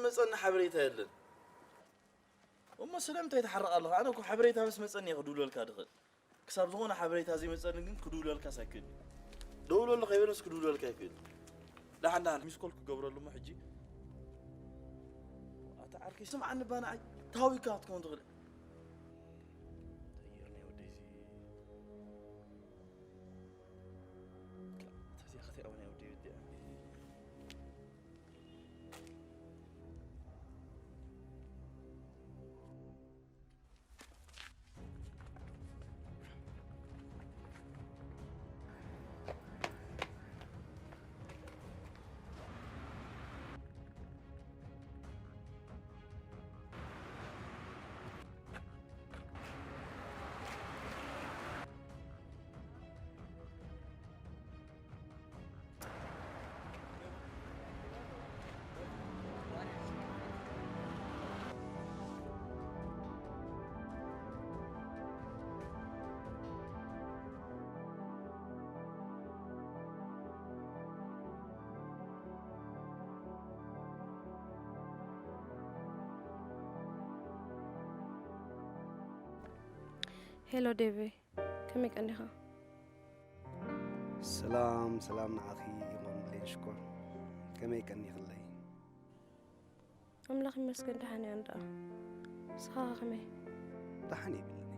መጸኒ ሓበሬታ የለን። እሞ ስለምንታይ ትሓርቕ ኣለኻ? ኣነ እኮ ሓበሬታ ምስ መጸኒ እየ ክድውለልካ ድኽእል። ክሳብ ዝኾነ ሓበሬታ ዘይመጸኒ ግን ክድውለልካስ ኣይክእልን። ደውለሉ ከይበለስ ክድውለልካ ኣይክእልን። ደሓን ደሓን ሚስኮል ክገብረሉ እሞ ሕጂ። ኣታ ዓርከይ ስምዓኒ እባ ንዓይ ታዊካ ክትከውን ትኽእል። ተይር ናይ ወደይ እዚ። ተዚኣ ኸተይ ኣው ናይ ወደይ ወዲኣ። ሄሎ ዴቪ፣ ከመይ ቀኒኻ? ሰላም ሰላም፣ ንዓኺ ይኹን ብሌን ሽኮር። ከመይ ቀኒኽለይ? ኣምላኽ ይመስገን ደሓን እየ። እንዳ ንስኻ ከመይ? ደሓን የብልኒ፣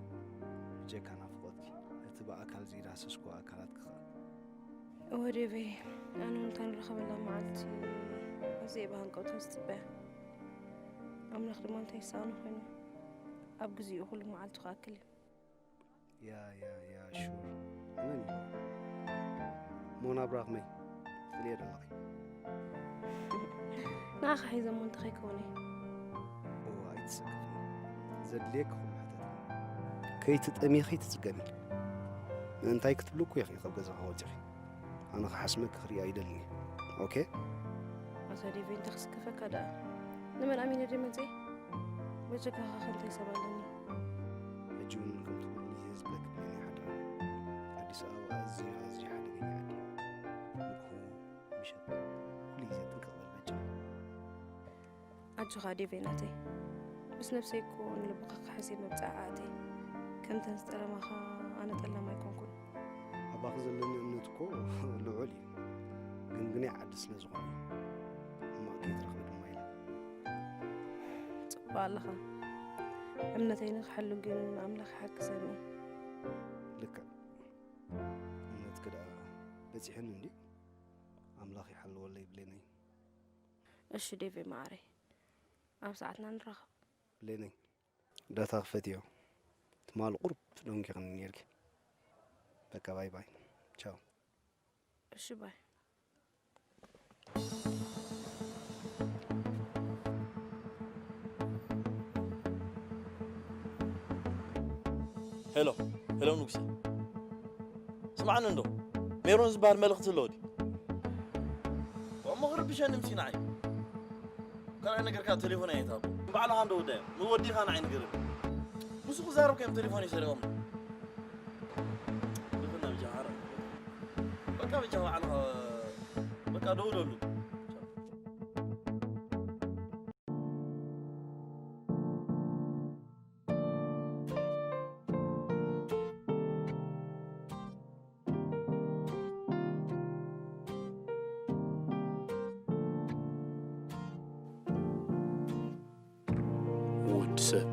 ብጀካ ናፍቖትኪ፣ እቲ ብኣካል ዘይዳሰስኩ ኣካላትኪ ኸኣ። እወ ዴቪ፣ ኣነ እውን እታ ንራኸበላ መዓልቲ ኣዝየ ብሃንቀውታ ዝጽበያ። ኣምላኽ ድማ እንታይ ይሳኣኖ ኮይኑ፣ ኣብ ግዜኡ ኩሉ መዓልቱ ክኣክል እዩ። ያ ያ ያ ሹር፣ መን እዩ? ሞና ብራኽመይ ትልየ ደለኺ? ንዓኻ ሒዘሞ እንተኸይከውነ። እዋ ኣይትሰከፊ፣ ዘድልየኪ ኩሉ ሕተትኒ። ከይትጠሚኺ ትጽገሚ። ምእንታይ ክትብሊ እኮ ኢኺ ካብ ገዛኻ ወጺኺ። ኣነ ክሓስመኪ ክርኢ ኣይደልን እየ። ኦኬ? ኣታ ዴቪ እንታይ ክስከፈካ ደኣ? ንመን ኣሚነ ድየ መጽየ? በጀካኻ ከ እንታይ ሰብ ኣለኒ? ሕጂ እውን ከምቲ ኩሉ ግዜ ዝብለኪ ብሌን ይሓድራ። ኣዲስ ኣበባ ኣዝዩ ኣዝዩ ሓደገኛ ዓዲ እዩ። ንግሆ፣ ምሸት፣ ኩሉ ግዜ ጥንቅቕ በል በጃኻ። ኣጆኻ ዴቬ ናተይ፣ ምስ ነብሰይ እኮ ንልብኻ ክሕዝ እየ መብጽዓ ኣትየ። ከምተን ዝጠለማኻ ኣነ ጠላም ኣይኮንኩን። ኣባኺ ዘለኒ እምነት እኮ ልዑል እዩ፣ ግን ግናይ ዓዲ ስለ ዝኾነ እዩ። ሕማቕ ከይትረኽቢ ድማ ኢለ። ጽቡቕ ኣለኻ። እምነተይ ንኽሕሉ ግን ኣምላኽ ይሓግዘኒ። ልክዕ። እምነትኪ ደኣ በጺሑኒ እንድዩ። ኣምላኽ ይሓልወለይ ብሌነይ። እሺ ዴቪ መዓረይ፣ ኣብ ሰዓትና ንራኸብ። ብሌነይ፣ ዳታ ክፈትዮ። ትማሊ ቁሩብ ደንጊኽኒ ኔርኪ። በቃ ባይ ባይ። ቻው። እሺ ባይ። ሄሎ፣ ሄሎ ንጉሴ። ስምዓኒ እንዶ፣ ሜሮን ዝበሃል መልእኽቲ ኣለዎ ድዩ? እሞ ክርብሸኒ ምሲ ንዓይ። ካልኣይ ነገር ከኣ ቴሌፎን ኣይትሃቦ። ንባዕልኻ እንዶ ወዳዮ፣ ንወዲኻ ንዓይ ንገረኒ። ምስኡ ክዛረብ ከዮም ቴሌፎን ይሰሪቖም። ይኹን ናብ ጃሃር። በቃ ብቻ ባዕልኻ፣ በቃ ደውለሉ። ወዲ ሰብ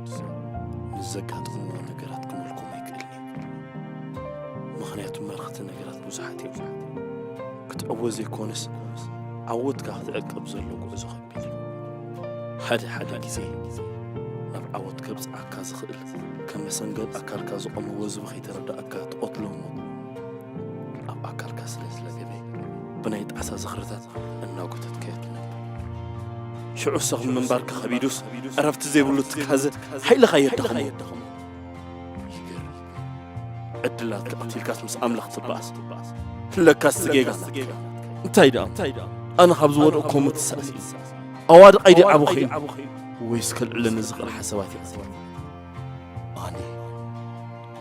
ንዘጋጥምዎ ነገራት ክመልኮም ኣይክእልን እዩ። ምኽንያቱ መርኽቲ ነገራት ብዙሓት እዮም። ክትዕወት ዘይኮነስ ዓወትካ ክትዕቅብ ዘሎ ጉዕዞ ከቢድ እዩ። ሓደ ሓደ ግዜ ናብ ዓወት ከብጽዓካ ዝኽእል ከም መሰንገል ኣካልካ ዝቖመ ወዝቢ ከይተረዳእካ ትቐትሎ እሞ ኣብ ኣካልካ ስለ ዝለገበ ብናይ ጣሳ ዝኽርታት እናጎተትካዮ ትነብር። ሽዑ ሰኽሚ ምንባርካ ከቢዱስ ዕረፍቲ ዘይብሉ ትካዘ ሓይልኻ የዳኽሞ። ይገርም። ዕድላትካ ቀቲልካስ ምስ ኣምላኽ ትበኣስ። ለካስ ጌጋ ናትካ። እንታይ ደኣ? ኣነ ካብ ዝወደቕኩ ከምኡ ትሳእሲ። ኣዋድቕ ኣይደይ ዓቡ ኸይኑ። ወይስ ከልዕለኒ ዝኽእል ሓሳባት ይቐትል? ኣነ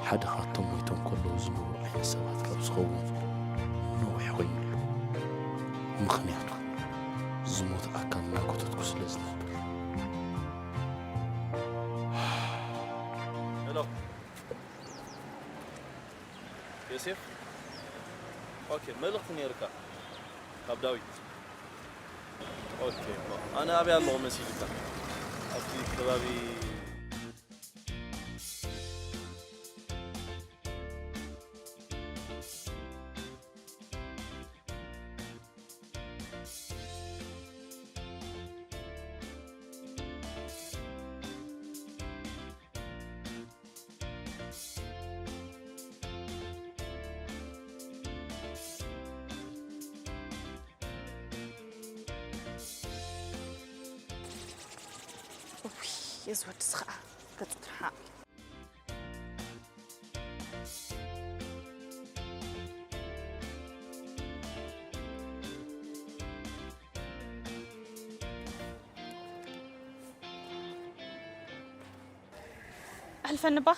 ሓደ ካብቶም ሞይቶም ከለዉ ዝነበሩ ዓይነት ሰባት ካብ ዝኸውን ነዊሕ ኮይኑ ኣሎ። ምኽንያቱ ዝሞተ ኣካል እናጎተትኩ ስለ ዝነብር። ዮሴፍ፣ ኦኬ፣ መልእኽቲ ነይርካ ካብ ዳዊት። ኦኬ፣ ኣነ ኣበይ ኣለኹ መሲልካ? ኣብቲ ከባቢ እውይ፣ እዚ ወድስ ኸዓ ገጹ ትርሓቕ። ኣሕልፈኒ እባ።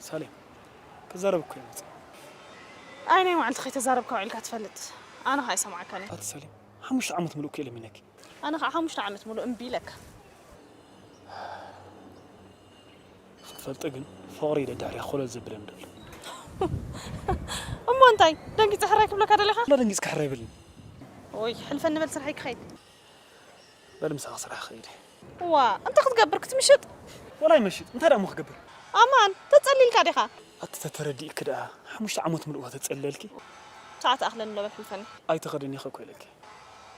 ሳሌም፣ ክዛረብ እኮ እየ መፂእ። ኣይ ናይ መዓልቲ ከይተዛረብካ ውዒልካ ትፈልጥ? ኣነ ኸኣ ኣይሰማዕካን እየ። ኣቲ ሳሌም፣ ሓሙሽተ ዓመት ምሉእ እኮ እየ ለሚነኪ። ኣነ ኸዓ ሓሙሽተ ዓመት ምሉእ እምቢ ኢለካ። ክትፈልጢ ግን ፍቕሪ ደድሕሪያ ኮለል ዘብለኒ ደሎ። እሞ እንታይ ደንጊፀ ሕራይ ክብለካ ደሊኻ? ላ ደንጊፅካ ሕራይ በልኒ። ወይ ሕልፈኒ በል ስርሐይ ክኸይድ። በል ምሳኺ ስራሕ ክኸይድ እየ። እዋ እንታይ ክትገብር ክትምሽጥ? ወላ ይመሽጥ እንታይ ደኣ እሞ ክገብር? ኣማን ተጸሊልካ ዲኻ? ኣቲ ተተረዲእኪ ደኣ ሓሙሽተ ዓመት ምልእዋ ተጸለልኪ። ሰዓት ኣኽለኒ ሎ በል ሕልፈኒ። ኣይትኸድን ኢኺ እኮ ኢለኪ።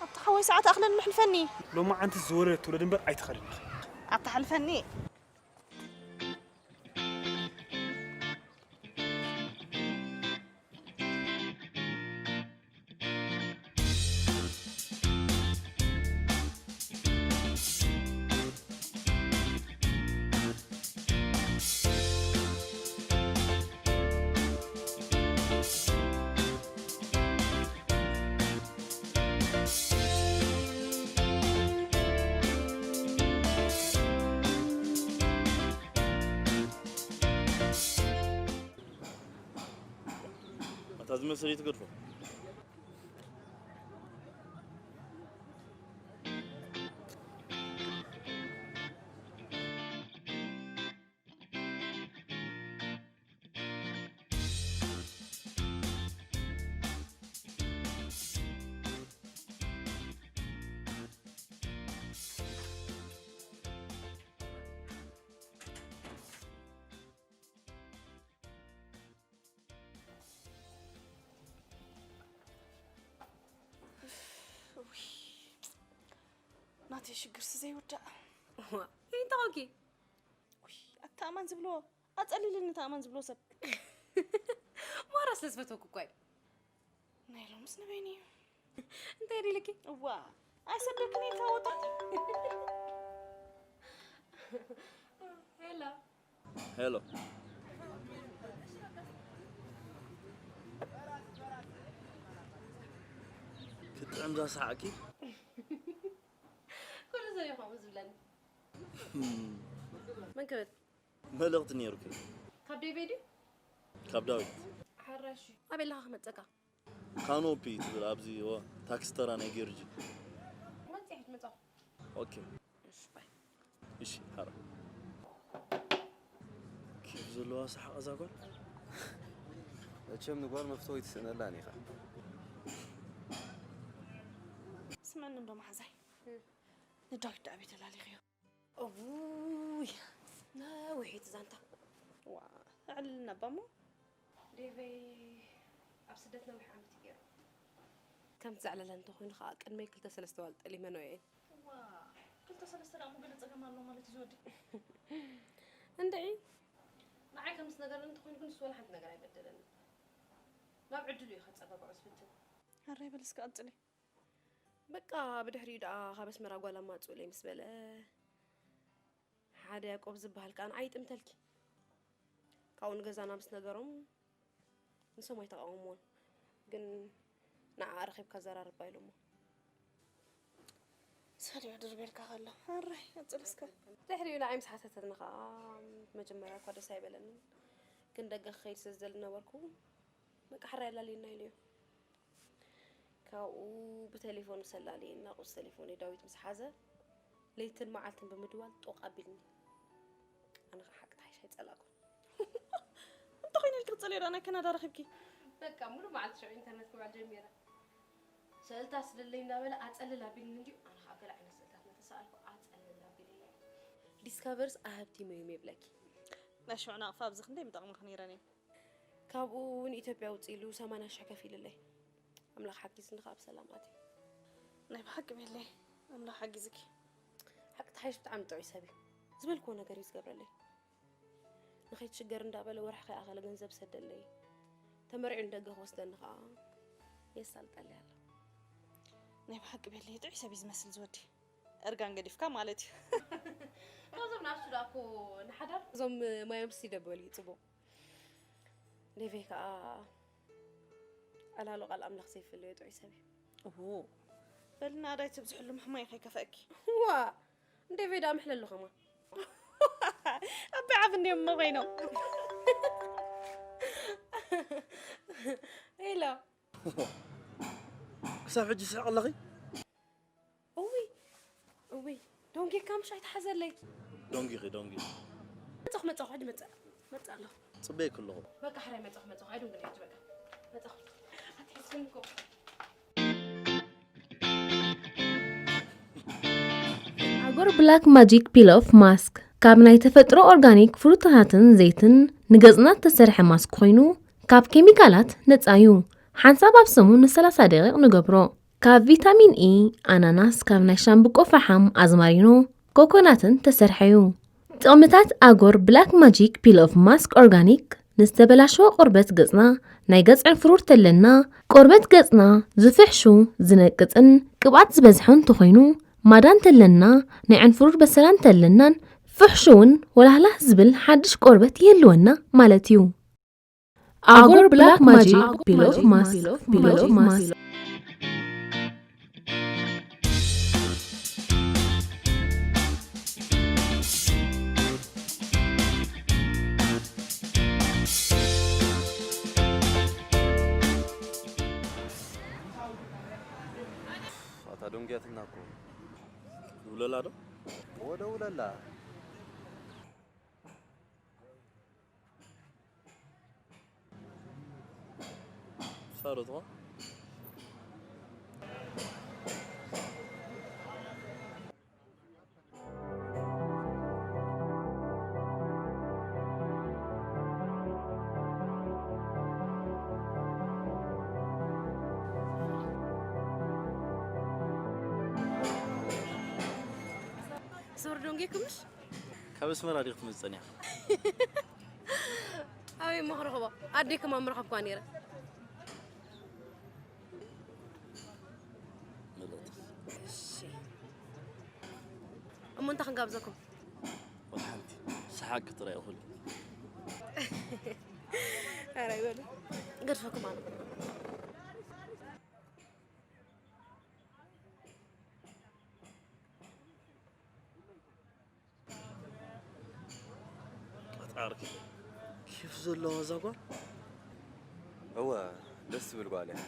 ኣታ ሓወይ ሰዓት ኣኽለኒ ሎ ሕልፈኒ። ሎማዓንቲ ዝወለደት ትውለድ እምበር ኣይትኸድን ኢኺ። ኣታ ሕልፈኒ። ኣታ ዝመስል እዩ ትገድፎ። ናተይ ሽግርሲ ዘይውዳእ። እንታይ ኮንኪ? ውይ ኣታ ኣማን ዝብልዎ ኣጸሊልኒ፣ ኣታ ኣማን ዝብልዎ ሰብ። ማራ ስለ ዝፈተኩ እኳ እዩ። ናይ ሎምስ ንበይኒ እዩ። እንታይ ዲልኪ? እዋ ኣይሰደክን ይታወጣ። ሄሎ ሄሎ። ክትጥዕም ዛሰሓቂ ኩሉ ሰብ እዩ ከምኡ ዝብለኒ። መን ክብል? መልእኽቲ ነይሩኪ። ካብ ዴቪድ እዩ? ካብ ዳዊት። ሓራሽ እዩ። ኣበይ ኣለኻ ክመፀካ? ካኖፒ ትብል ኣብዚ ዋ ታክሲ ተራ ናይ ጌርጂ። መፅእ ክትመፃኹ። ኦኬ። እሺ ሓራ። ኬፍ ዘለዋ ሰሓቕ እዛ ጓል። መቸም ንጓል መፍተው ኣይትስእነላን ኢኻ። ስመኒ እንዶ መሓዛይ ንዳዊት ደኣ ቤት ተላሊኽዮ። እውይ ነዊሒት ዛንታ። ዋ ኣዕልልና እባ እሞ። ዴቨይ ኣብ ስደት ነዊሕ ዓመት እዩ ገይሩ። ከምቲ ዘዕለለ እንተኾይኑ ከዓ ቅድመይ ክልተ ሰለስተ ዋል ጠሊመኖ እየን። ዋ ክልተ ሰለስተ ደኣ እሞ ገለ ፀገም ኣሎ ማለት እዩ ዝወዲ። እንድዒ ንዓይ ከም ዝነገረኒ እንተኾይኑ ግን ንሱ ወላ ሓንቲ ነገር ኣይበደለኒ። ናብ ዕድሉ እዩ ከፀጋግዖ ዝፍትን። ኣረ በል እስከ ቀፅሊ። በቃ ብድሕሪኡ ደኣ ካብ ኣስመራ ጓል ኣማፅኡለይ ምስ በለ ሓደ ያቆብ ዝበሃል ከኣ ንዓይ ይጥምተልኪ። ካብኡ ንገዛና ምስ ነገሮም ንሶም ኣይተቃወምዎን ግን ንዓኣ ረኺብካ ዘራርባ ኢሎሞ። ሰሪዑ ድርቤልካ ከሎ ኣራይ ኣጽለስካ። ድሕሪኡ ንዓይ ምስ ሓተተትኒ ከኣ መጀመርያ እኳ ደስ ኣይበለንን ግን ደገ ክኸይድ ስለ ዝደሊ ነበርኩ በቃ ሕራይ ኣላልየና ኢለዮ። ካብኡ ብቴሌፎን ምስ ኣላልየና ቁጽሪ ቴሌፎነይ ዳዊት ምስ ሓዘ ለይትን መዓልትን ብምድዋል ጦቕ ኣቢልኒ። ኣነ ከኣ ሓቂ ተሓይሽ ኣይጸላእኩን። ክትጠልዮ ዳ ናይ ካናዳ ረኺብኪ? በቃ ሙሉ መዓልቲ ሽዑ ኢንተርነት ክውዕል ጀሚረ። ስእልታት ስደለይ እንዳበለ ኣጸልል ኣቢልኒ እንድዩ፣ ኣነ ኸዓ ገለ ዓይነት ስእልታት እናተሳእልኩ ኣጸልል ኣቢለዮ። ዲስካቨርስ ኣህብቲመ እዩ ይብለኪ። ናይ ሽዑ ናቕፋ ኣብዚ ክንደይ ምጠቕመኺ ነይረን እየን። ካብኡ ንኢትዮጵያ ውፅእ ኢሉ ሰማንያ ሽሕ ከፊልለይ። ኣምላኽ ሓጊዝኒ ከዓ ብሰላም ኣትየ። ናይ ብሓቂ ቤለይ፣ ኣምላኽ ሓጊዝኪ። ሓቂ ተሓይሽ ብጣዕሚ ጥዑይ ሰብ እዩ። ዝበልክዎ ነገር እዩ ዝገብረለይ። ንኸይትሽገር እንዳበለ ወርሒ ከይኣኸለ ገንዘብ ሰደለይ። ተመሪዑ ንደገ ክወስደኒ ከዓ የሳልጠለይ ኣሎ። ናይ ብሓቂ ቤለይ፣ ጥዑይ ሰብ እዩ ዝመስል ዝወዲ። እርጋን ገዲፍካ ማለት እዩ። ካብዞም ንኣሽቱ ደኣ እኮ ንሓዳር እዞም ማዮም ሲ ደበሉ እዩ ጽቡቕ። ዴቬ ከኣ ኣላሎ ቃል ኣምላኽ ዘይፍለዮ ጥዑይ ሰብ እዩ። እዎ። በልና ኣዳይ ትብዝሕሉ ምሕማይ ከይከፈእኪ። ዋ! ንዴቬ ደኣ ምሕለሉ ኸማ። ኣቢ ዓብ እንዲዮም እሞ ኮይኖም። ኢሎ። ክሳብ ሕጂ ስሕቕ ኣለኺ? እውይ፣ እውይ፣ ዶንጌካ ምሽ ኣይተሓዘለይ። ዶንጊኺ፣ ዶንጊ። መጻኹ፣ መጻኹ፣ ሕጂ መጻ-፣ መጻ ኣለኹ። ጽበየኪ ኣለኹ። በቃ፣ ሕራይ መጻኹ፣ መጻኹ። ኣይዶንግን ሕጂ በቃ። መጻኹ። ኣትሒዝክኒ እኮ። ኣጎር ብላክ ማጂክ ፒል ኦፍ ማስክ ካብ ናይ ተፈጥሮ ኦርጋኒክ ፍሩታታትን ዘይትን ንገጽና እተሰርሐ ማስክ ኮይኑ ካብ ኬሚካላት ነጻ እዩ። ሓንሳብ ኣብ ሰሙን ንሰላሳ ደቂቕ ንገብሮ። ካብ ቪታሚን ኢ፣ ኣናናስ፣ ካብ ናይ ሻምብቆ ፈሓም፣ ኣዝማሪኖ፣ ኮኮናትን ተሰርሐ እዩ። ጥቕምታት ኣጎር ብላክ ማጂክ ፒል ኦፍ ማስክ ኦርጋኒክ ንዝተበላሸወ ቆርበት ገጽና፣ ናይ ገጽ ዕንፍሩር ተለና፣ ቆርበት ገጽና ዝፍሕሹ፣ ዝነቅጽን ቅብኣት ዝበዝሖ እንተኾይኑ፣ ማዳ እንተለና፣ ናይ ዕንፍሩር በሰላ እንተለናን ፍሕሹውን ወላህላህ ዝብል ሓድሽ ቆርበት ይህልወና ማለት እዩ። ኣጎር ብላክ ማጂክ ፒል ኦፍ ማስክ፣ ፒል ኦፍ ማስክ። ኣታ ዶንጊያትና እኮ። ውለላ ዶ? ወደ ውለላ። ሳሮት ዋ። ሶር ዶንጌ ክምሽ? ካብ ኣስመራ ዲኽ ትመጽእ ጸኒሓ? ኣበይ እሞ ክረኽቦ? ኣደይ ከማን ምረኸብኳ ነይረ። መለጥ። እሺ። እሞ እንታይ ክንጋብዘኩም? ወላ ሓንቲ። ሰሓቅ ጥራይ እኹል። ኧረ ይበሉ። ገድፈኩም ኣሎ። ኣጣዕርኪ ኬፍ ዘለዋ እዛ ጓል። እወ፣ ደስ ትብል ጓል እያ።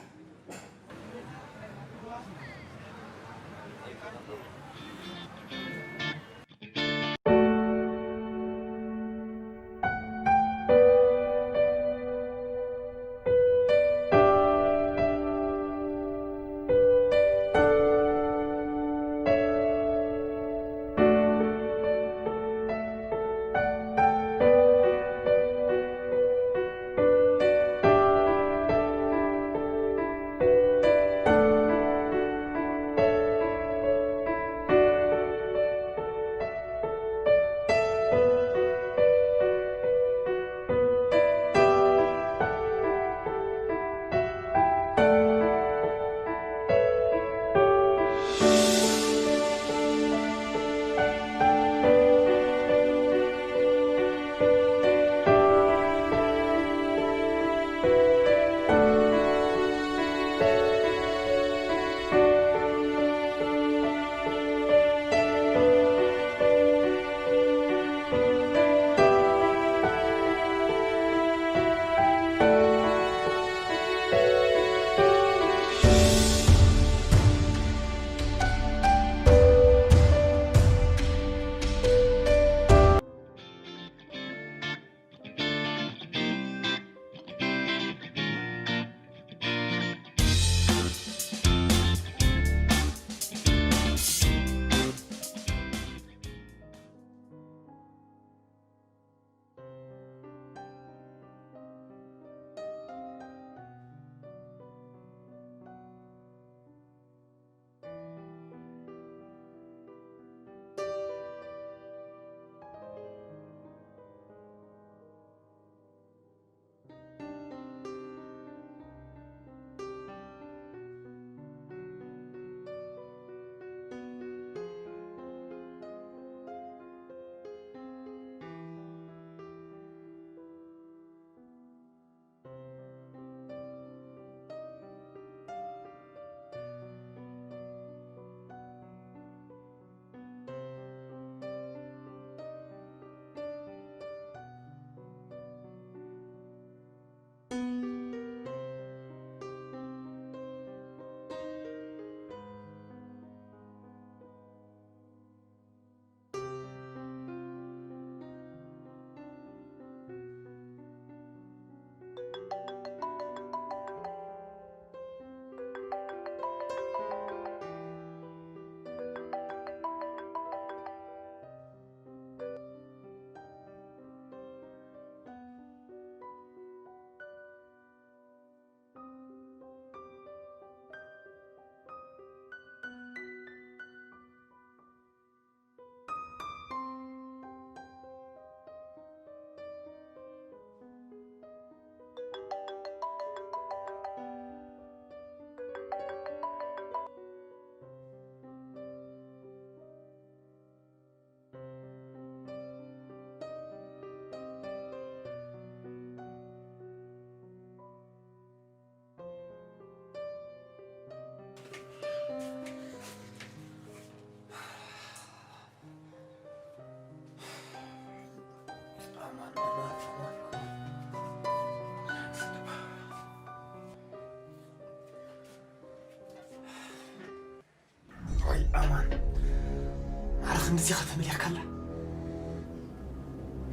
ክንድዚ ኢኻ ተመልያካላ?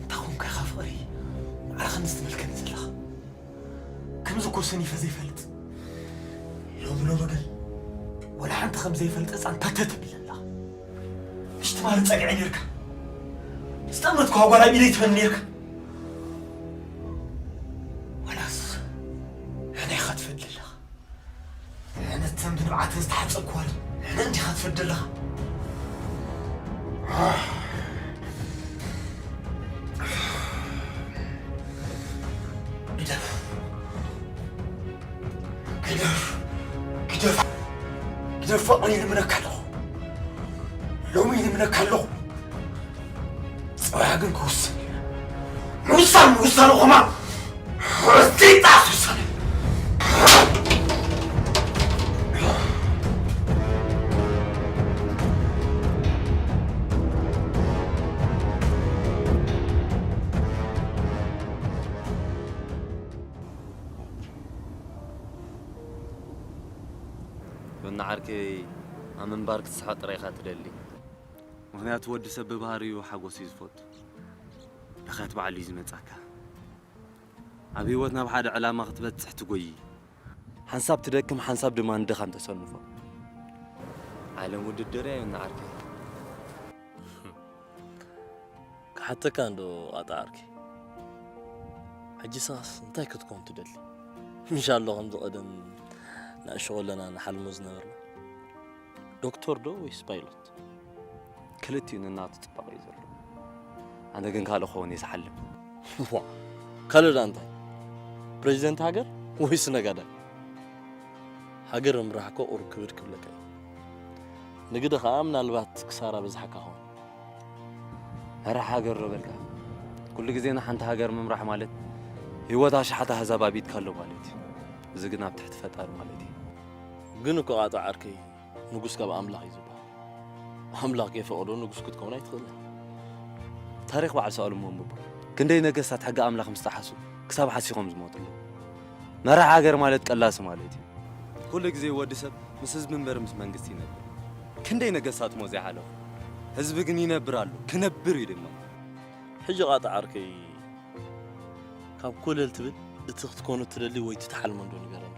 እንታይ ኮንካ ኢኻ ፍቕሪ ማዕረ ክንድዚ ትመልከኒ ዘለኻ? ከምዚ እኮ ሰኒፈ ዘይፈልጥ፣ ሎሚ ሎሚ ግን ወላ ሓንቲ ከም ዘይፈልጥ ህፃን ፓተ ትብል ኣለኻ። ምሽ ትማሊ ፀግዒ ነርካ፣ ዝጠመትኳ ጓል ኣብ ኢደይ ትበኒ ነርካ። ወላስ ሕነ ኢኻ ትፈዲ ኣለኻ? ሕነ እተን ብንብዓተን ዝተሓፀብኩወን ሕነ እንዲኻ ትፈዲ ኣለኻ። ግደፍ። ግደፍ። ግደፍ። ግደፍ፣ ፍቕሪ ይልምነካ ኣለኹ። ሎሚ ይልምነካ ኣለኹ። ጽባሕ ግን ክውስን እዩ። ምውሳን ምውሳኑ ኸማ። እስቲ ጣስ ውሳነ። ዮና ዓርከይ፣ ኣብ ምንባር ክትስሕቕ ጥራይ ኢኻ ትደሊ። ምኽንያቱ ወዲ ሰብ ብባህሪኡ ሓጎስ እዩ ዝፈቱ። ብኽያት ባዕሉ እዩ ዝመጻካ። ኣብ ህይወት ናብ ሓደ ዕላማ ክትበጽሕ ትጎዪ። ሓንሳብ ትደክም፣ ሓንሳብ ድማ ንድኻም ተሰንፎ። ዓለም ውድድር እያ ዮና ዓርከይ። ክሓተካ እንዶ ኣጣ ዓርከይ። ሕጂ ንስኻስ እንታይ ክትከውን ትደሊ? ምሽ ኣሎ ከምዚ ቀደም ንኣሽቱ ከለና ንሓልሞ ዝነበርና? ዶክተር ዶ ወይስ ፓይሎት? ክልቲኡ ነናቱ ጽባቐ እዩ ዘለዎ። ኣነ ግን ካልእ ክኸውን እየ ዝሓልም። ዋ፣ ካልእ ደኣ እንታይ? ፕሬዚደንት ሃገር ወይስ ነጋዳይ? ሃገር ምምራሕ እኮ ቁሩብ ክብድ ክብለካ እዩ። ንግዲ ኸኣ ምናልባት ክሳራ በዝሓካ ኸውን። መራሕ ሃገር ዶ በልካ? ኩሉ ግዜ ንሓንቲ ሃገር ምምራሕ ማለት ህይወት ኣሽሓት ኣህዛብ ኣብ ኢድካ ኣሎ ማለት እዩ። እዚ ግን ኣብ ትሕቲ ፈጣሪ ማለት እዩ። ግን እኮ ኣጣ ዓርከይ፣ ንጉስ ካብ ኣምላኽ እዩ ዝበሃል። ኣምላኽ ከይፈቐዶ ንጉስ ክትከውን ኣይትኽእልን። ታሪኽ በዓል ሳኦል እሞ ኣንብቦ። ክንደይ ነገስታት ሕጊ ኣምላኽ ምስ ጠሓሱ ክሳብ ሓሲኾም ዝሞቱ ኣለዉ። መራሕ ሃገር ማለት ቀላሲ ማለት እዩ። ኩሉ ግዜ ወዲ ሰብ ምስ ህዝቢ እምበር ምስ መንግስቲ ይነብር። ክንደይ ነገስታት እሞ ዘይሓለፉ፣ ህዝቢ ግን ይነብር ኣሎ፣ ክነብር እዩ ድማ። ሕጂ ቃጣ ዓርከይ፣ ካብ ኮለል ትብል እቲ ክትኮኖ ትደሊ ወይ እቲ ትሓልሞ እንዶ ንገረኒ።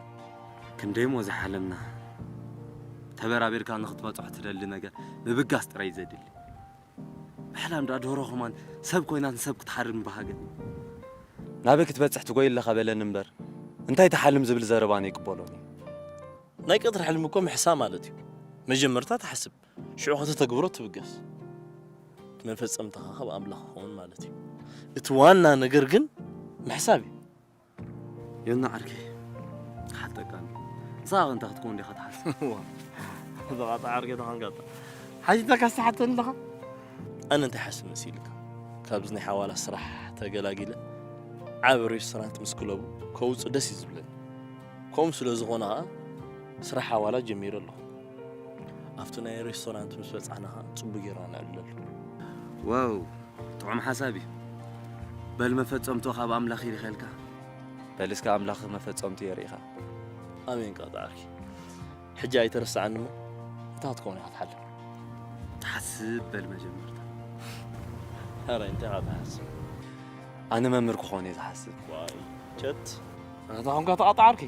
ክንደይ እሞ ዝሓለምና፣ ተበራቢርካ ንኽትበጽሖ ትደሊ ነገር ምብጋስ ጥራይ ዘድሊ። ምሕላም ደኣ ደርሆ ከማን ሰብ ኮይና ንሰብ ክትሓርድ ምበሃገ። ናበይ ክትበጽሕ ትጎይ ኣለኻ በለኒ እምበር፣ እንታይ ትሓልም ዝብል ዘረባ ኣነ ኣይቅበሎን እየ። ናይ ቀትሪ ሕልሚ እኮ ምሕሳብ ማለት እዩ። መጀመርታ ትሓስብ፣ ሽዑ ከተተግብሮ ትብገስ። እቲ መፈጸምታኻ ካብ ኣምላኽ ክኸውን ማለት እዩ። እቲ ዋና ነገር ግን ምሕሳብ እዩ። ዮና ዓርከይ፣ ክሓተካ ኣሎ። ንስኻ ከ እንታይ ክትከውን ዲኻ ትሓስብ? እዋ፣ እዛ ቃጣ ዓርከይ ተኾንካ እታ። ሓቲተካ ዝተሓተኒ ኣለኻ? ኣነ እንታይ ሓስብ መሲልካ? ካብዚ ናይ ሓዋላ ስራሕ ተገላጊለ ዓቢ ሬስቶራንት ምስ ክለቡ ከውጽእ ደስ እዩ ዝብለኒ። ከምኡ ስለ ዝኾነ ኸኣ ስራሕ ሓዋላ ጀሚረ ኣለኹ። ኣብቲ ናይ ሬስቶራንት ምስ በጻሕና ኸኣ ጽቡቕ ጌርና ነዕልለሉ። ዋው፣ ጥዑም ሓሳብ እዩ። በል መፈጸምትኡ ካብ ኣምላኽ ይሪኸልካ። በል እስከ ኣምላኽ መፈጸምቱ የርእኻ። ኣሜን ቃጣ ዓርኪ። ሕጂ ኣይተረስዓኒ እሞ፣ እንታይ ክትከውን ኢኻ ትሓልም? ትሓስብ በል መጀመርታ። ኧረ እንታይ ኢኻ ትሓስብ? ኣነ መምህር ክኾን እየ ዝሓስብ። ዋይ፣ ቸት። ኣታ ኾንካ ተቓጣ ዓርኪ?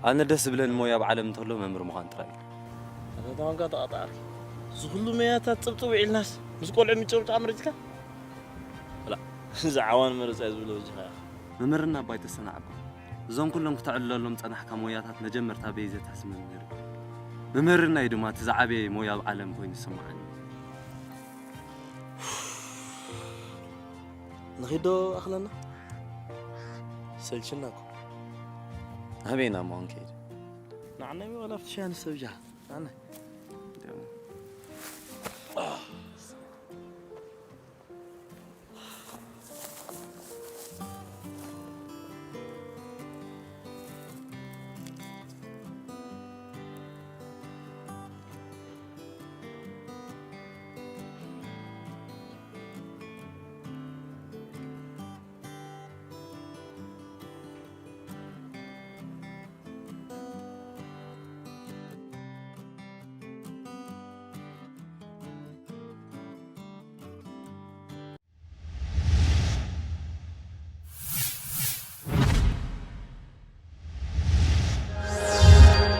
ኣነ ደስ ዝብለኒ ሞያ ኣብ ዓለም እንተሎ መምህር ምዃን ጥራይ እዩ። ኣታ ኾንካ ተቓጣ ዓርኪ? እዚ ኩሉ ሞያታት ጽብጽብ ውዒልናስ፣ ምስ ቆልዑ ምጭብጫ መሪጽካ? ብላ፣ እዚ ዓዋን መረጻ እዩ ዝብሎ በጃኻ ኢኻ። መምህርና እባ ኣይተሰናዕኩ። እዞም ኩሎም ክተዕልለሎም ጸናሕካ ሞያታት መጀመርታ በይዘ ትሓስብ መምህር። መምህርና እዩ ድማ እቲ ዝዓበየ ሞያ ኣብ ዓለም ኮይኑ ዝስምዓኒ። ንኺዶ ኣኽለና? ሰልችና እኮ። ኣበይና እሞ ክንከይድ? ንዓናይ ወላ ኣብቲ ሻሂ ንሰብጃ። ንዓናይ።